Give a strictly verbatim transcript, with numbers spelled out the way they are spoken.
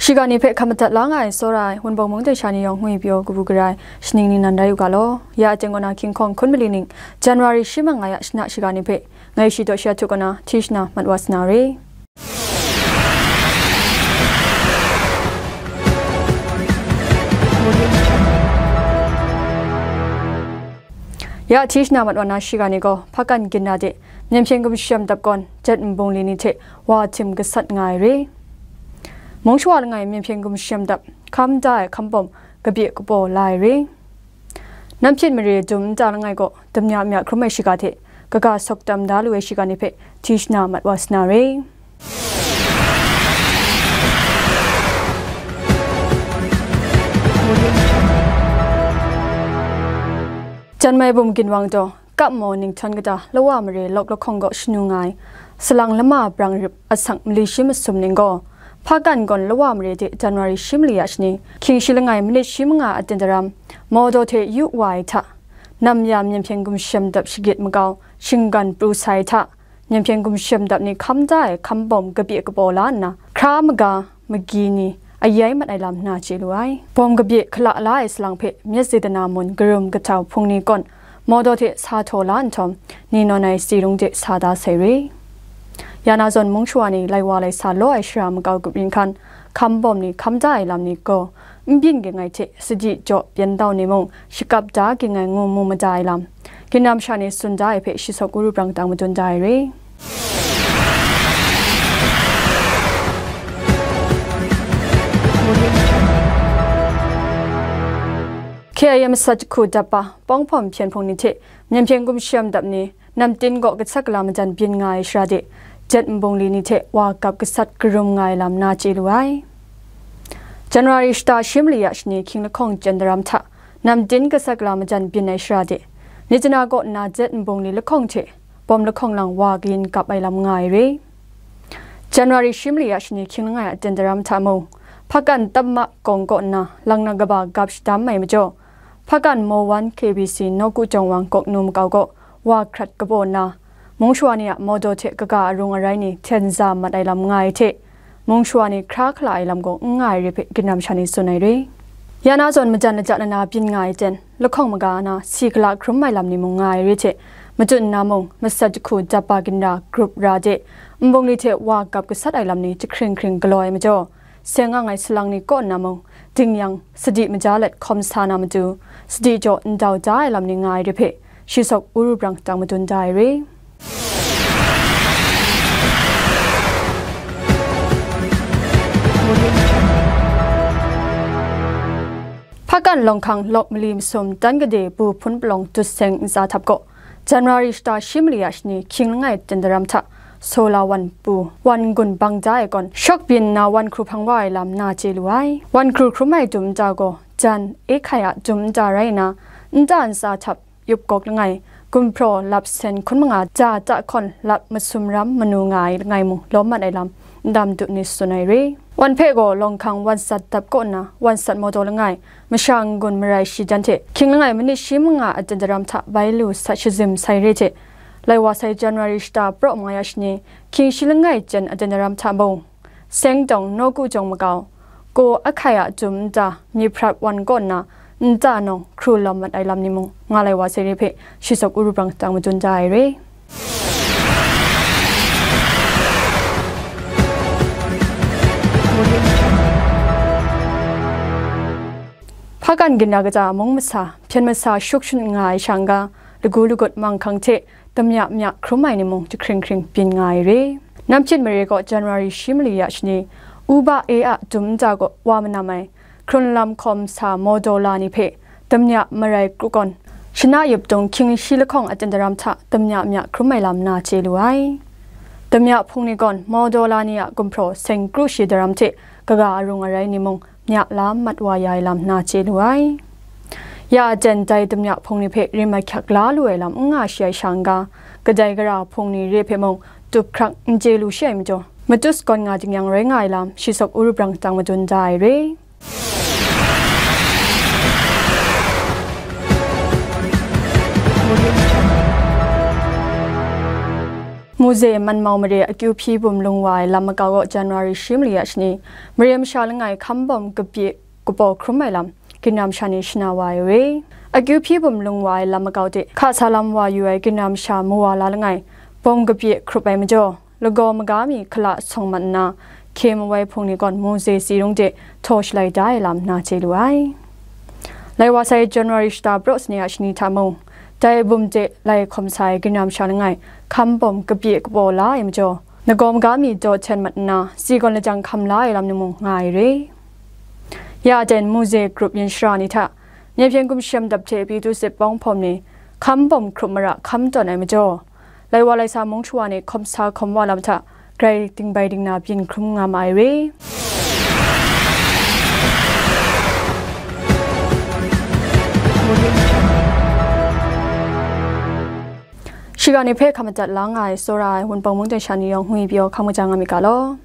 Shiga ni hpe hkam madat la nga ai, tsawra ai, Wunpawng mung de sha ni yawng ngwi pyaw kabu gara ai, shaning ni nan rai u ga law. Ya aten kaw na hkying hkawng hkun mali ning, January shi manga ya shana shiga ni hpe, ngai shi daw shi a htu kaw na, hti shana mat wa sa na re. Ya hti shana mat wa na shiga ni gaw, Hpakan Ginra de, Myen Hpyen Gumshem Dap kawn, jet nbungli ni hte wa htim gasat nga ai re. Mung shawa langai Myen Hpyen Gumshem Dap, hkam da ai hkam bawm, kabye kabaw la ai re. Namhpyit mare dum nta langai gaw, damya mya hkrum ai shiga hte, kaga sawk tam da lu ai shiga ni hpe, hti shana mat wa sa na re. Janmai bum ginwang daw, kap maw ninghtawng kata lawa mare lawk lahkawng gaw shanu nga ai, salang lama brang rip asak mali shi masum ning gaw, Hpakan gawn lawa mare de January shi mali ya shani, hkying shi langai minit shi manga a ten daram, Mawdaw hte yu wa ai hta, nam ya Myen Hpyen Gumshem Dap shagit makau, shinggan pru sai hta, Myen Hpyen Gumshem Dap ni hkam da ai hkam bawm kabye kabaw la nna, hkra maga, magi ni ayai mat ai lam na chye lu ai. Bawm kabye hkala la ai salang hpe, myit zidana mun karum kahtau hpung ni kawn, Mawdaw hte sa htaw la nhtawm, ni nawn ai tsi rung de sa da sai re. Ya na zawn mung shawa ni lai wa lai sa law ai shara makau grup yin hkan, hkam bawm ni hkam da ai lam ni gaw, n byin ging ai hte sadi jaw pyen dau ni mung, shakap da ging ai ngu mu mada ai lam, ginam sha ni tsun da ai hpe shi sawk uru brang tang madun da ai re. K I A masat jahku dap pa, Pawng Hpawm Hpyen Hpung ni hte Myen Hpyen Gumshem Dap ni, Namtin kaw gasat gala majan byin nga ai shara de, jet nbungli ni hte wa gap gasat karum nga ai lam na chye lu ai. January shata shi mali ya shani hkying lahkawng jen daram hta, Namtin gasat gala majan byin ai shara de, Myitkyina kaw nna jet nbungli lahkawng hte bawm lahkawng lang wa kayin gap ai lam nga ai re. January shi mali ya shani hkying langai a ten daram hta mung, Hpakan Tamma Kawng kaw nna lang na kaba gap shadam ai majaw, Hpakan Maw Wan K B C Nawku Jawng Wang Kawknu makau kaw wa hkrat kabaw nna, mung shawa ni a Mawdaw hte kaga arung arai ni hten za mat ai lam nga ai hte, mung shawa ni hkra hkala ai lam gaw n nga ai re hpe ginam sha ni tsun ai re. Ya na zawn majan laja lana byin nga ai ten, lahkawng maga na si gala hkrum ai lam ni mung nga ai re hte, matut nna mung, masat jahku dap pa ginra grup ra de, nbungli hte wa gap gasat ai lam ni jahkring hkring galaw ai majaw, seng ang ai salang ni kaw nna mung, ding yang, sadi maja let hkawm sa na matu, sadi jaw ndau da ai lam ni nga ai re hpe, shi sawk uru brang tang madun da ai re. Hpakan Lawng Hkang Lawk Mali Masum Tan Gade Bu Hpun Palawng Dut Seng Ntsa Htap kaw, January shata shi mali ya shani hkying langai ten daram hta, Sola Wan Pu, Wan N-gun bang da ai kawn, shawk byin nna Wan Hkru hpang wa ai lam na chye lu ai. Wan Hkru hkrum ai dum nta gaw, jan, Ehkai a dum nta rai nna, nta ntsa htap, yup gawk langai, gumhpraw lap sen hkun manga ja ta hkawn lap masum ram manu nga ai langai mung lawm mat ai lam, ndam du ni tsun ai re. Wan hpe gaw Lawng Hkang Wan Sat Dap kaw nna, Wan Sat Mawdaw langai, masha n-gun marai shi jan hte, hkying langai manit shi manga a ten daram hta bai lu sat shazim sai re hte, lai wa sai January shata praw manga ya shani, hkying shi langai jen a ten daram hta mung, Seng tawng Nawku jawng makau, Ko Ahkai a dum nta, Myit Hprat Wan kaw nna, nta nawng hkru lawm mat ai lam ni mung, nga lai wa sai re hpe, shi sawk uru brang tang madun da ai re. Hpakan ginra kaja mung masa, hpyen masa shuk shun nga ai sha n-ga, lagu lagut manghkang hte damya mya hkrum ai ni mung jahkring hkring byin nga ai re. Namhpyit mare gaw January shi mali ya shani, Uba E a dum nta gaw wa manam ai, hkrun lam hkawm sa Mawdaw la ni hpe damya marai kru gawn, shana yup dung hkying shi lahkawng a ten daram hta damya mya hkrum ai lam na chye lu ai. Damya hpung ni gawn Mawdaw la ni a gumhpraw seng kru shi daram hte kaga arung arai ni mung, mya la mat wa ya ai lam na chye lu ai. Ya a jen dai damya hpung ni hpe rim ahkyak la lu ai lam n nga shi ai sha n-ga, kadai gara hpung ni re hpe mung tup hkrak n chye lu shi ai majaw, matut sagawn nga ding yang rai nga ai lam, shi sawk uru brang tang madun da ai re. Muzei manmau mare akyu hpyi bum lung wa ai lam makau gaw January shi mali a shani, mare masha langai hkam bawm kabye kabaw hkrum ai lam, ginram sha ni shana wa ai re. Akyu hpyi bum lung wa ai lam makau de, hka sa lam wa yu ai ginram sha mawa la langai, bawm kabye hkrup ai majaw, lagaw maga mi hkala sawng mat nna, hkye mawai hpung ni gawn muzei si rung de htaw shalai da ai lam na chye lu ai. Lai wa sai January shata praw sani a shani hta mung, dai bum de lai hkawm sa ai ginram sha langai, hkam bawm kabye kabaw la ai majaw, lagaw maga mi daw hten mat nna, si gawn lajang hkam la ai lam ni mung nga ai re. Ya ten muzei grup yin shara ni hta, Nyai hpyen gumshem dap hte Pitu sip pawng hpawm ni, hkam bawm hkrup mara hkam tawn ai majaw, lai wa lai sa mung shawa ni hkawm sa hkawm wa lam hta, grai dingbai dingna byin hkrum nga ma ai re. Shiga ni hpe hkam madat la nga ai, tsawra ai, Wunpawng mung ten sha ni yawng ngwi pyaw hkam kaja nga myit ga law.